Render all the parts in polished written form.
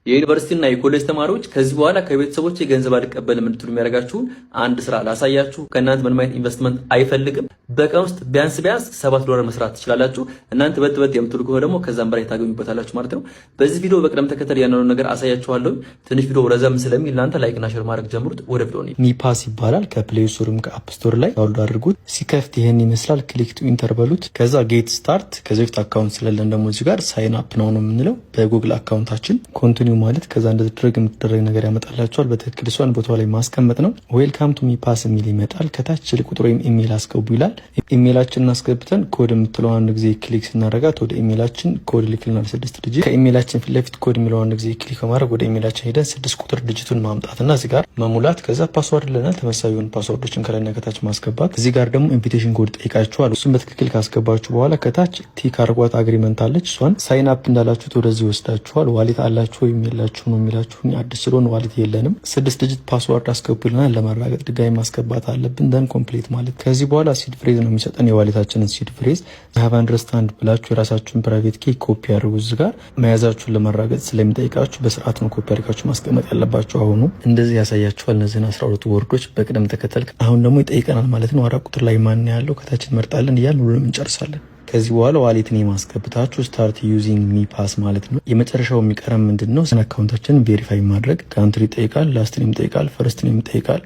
የዩኒቨርሲቲና የኮሌጅ ተማሪዎች ከዚህ በኋላ ከቤተሰቦች ገንዘብ አልቀበልም እንድትሉ የሚያደርጋችሁን አንድ ስራ ላሳያችሁ። ከእናንተ ምንም አይነት ኢንቨስትመንት አይፈልግም። በቀን ውስጥ ቢያንስ ቢያንስ 7 ዶላር መስራት ትችላላችሁ። እናንተ በጥ በጥ የምትሉ ከሆነ ደግሞ ከዛም በላይ ታገኙበታላችሁ ማለት ነው። በዚህ ቪዲዮ በቅደም ተከተል ያንኑ ነገር አሳያችኋለሁ። ትንሽ ቪዲዮ ረዘም ስለሚል እናንተ like እና share ማድረግ ጀምሩት። ወደ ቪዲዮ። ሚፓስ ይባላል። ከ Play Store ም ከ App Store ላይ download አድርጉት። ሲከፍት ይህን ይመስላል። Click to enter በሉት። ከዛ get start። ከዚህ በፊት account ስለሌለን ደግሞ እዚህ ጋር sign up now ነው የምንለው በ Google account ኣችን፣ continue ማለት። ከዛ እንደተደረገ የምትደረግ ነገር ያመጣላችኋል። በትክክል እሷን ቦታው ላይ ማስቀመጥ ነው። Welcome to ሚፓስ የሚል ይመጣል። ከታች ስልክ ቁጥር ወይም ኢሜል አስገቡ ይላል። ኢሜላችንን አስገብተን ኮድ የምትለው አንድ ጊዜ click ስናደርጋት ወደ ኢሜላችን ኮድ ይልክልናል። ስድስት digit። ከኢሜላችን ፊት ለፊት ኮድ የሚለው አንድ ጊዜ click በማድረግ ወደ ኢሜላችን ሄደን ስድስት ቁጥር digit ኡን ማምጣት እና እዚህ ጋር መሙላት። ከዛ password ይለናል። ተመሳሳይ የሆኑ password ኦችን ከላይና ከታች ማስገባት። እዚህ ጋር ደግሞ invitation code ጠይቃችኋል። እሱን በትክክል ካስገባችሁ በኋላ ከታች tick አርጓት agreement አለች። እሷን sign up እንዳላችሁት ወደዚህ ይወስዳችኋል። Wallet አላችሁ ወይም የላችሁ ነው የሚላችሁ። አዲስ ስለሆን wallet የለንም። ስድስት digit password አስገቡ ይለናል። ለማረጋገጥ ድጋሚ ማስገባት አለብን። Then complete ማለት። ከዚህ በኋላ seed phrase ነው የሚሰጠን፣ የ wallet ኣችንን seed phrase። Have understand ብላችሁ የራሳችሁን private key copy ያድርጉ። እዚህ ጋር መያዛችሁን ለማረጋገጥ ስለሚጠይቃችሁ በስርዓት ነው ኮፒ አድርጋችሁ ማስቀመጥ ያለባችሁ። አሁኑ እንደዚህ ያሳያችኋል። እነዚህን 12 word ኦች በቅደም ተከተል አሁን ደግሞ ይጠይቀናል ማለት ነው። አራት ቁጥር ላይ ማን ያለው ከታች እንመርጣለን እያልን ሁሉንም እንጨርሳለን። ከዚህ በኋላ wallet ን የማስገብታችሁ start using ሚፓስ ማለት ነው። የመጨረሻው የሚቀረም ምንድን ነው? Account ኣችንን verify ማድረግ። Country ይጠይቃል፣ last name ይጠይቃል፣ first name ይጠይቃል።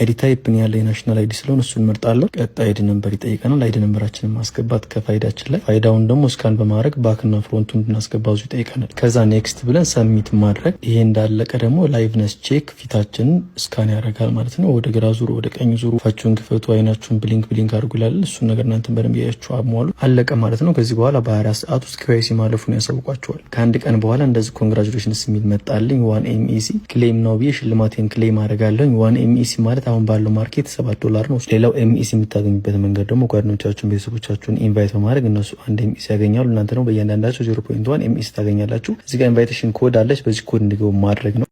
ID type ያለ የ national ID ስለሆነ እሱን መርጣለሁ። ቀጣይ ID number ይጠይቀናል። ID number ኣችንን ማስገባት ከፋይዳችን ላይ፣ ፋይዳውን ደግሞ scan በማድረግ back ና front ኡ እንድናስገባ ዙ ይጠይቀናል። ከዛ next ብለን submit ማድረግ። ይሄ እንዳለቀ ደግሞ liveness check ፊታችንን scan ያደርጋል ማለት ነው። ወደ ግራ ዙሩ፣ ወደ ቀኝ ዙሩ፣ አፋችሁን ክፈቱ፣ አይናችሁን blink blink አድርጉ ይላል። እሱን ነገር እናንተን በደንብ ያያችሁ አሟሉ። አለቀ ማለት ነው። ከዚህ በኋላ በ24 ሰዓት ውስጥ KYC ማለፉን ያሳውቋቸዋል። ከአንድ ቀን በኋላ እንደዚህ congratulations የሚል መጣልኝ። 1 MEC claim now ብዬ ሽልማቴን claim አደርጋለሁኝ። 1 MEC ማለት አሁን ባለው market 7 ዶላር ነው። ሌላው MEC የምታገኙበት መንገድ ደግሞ ጓደኞቻችሁን፣ ቤተሰቦቻችሁን invite በማድረግ እነሱ 1 MEC ያገኛሉ። እናንተ ደግሞ በእያንዳንዳቸው 0.1 MEC ታገኛላችሁ። እዚህ ጋር invitation code አለች። በዚህ ኮድ እንዲገቡ ማድረግ ነው።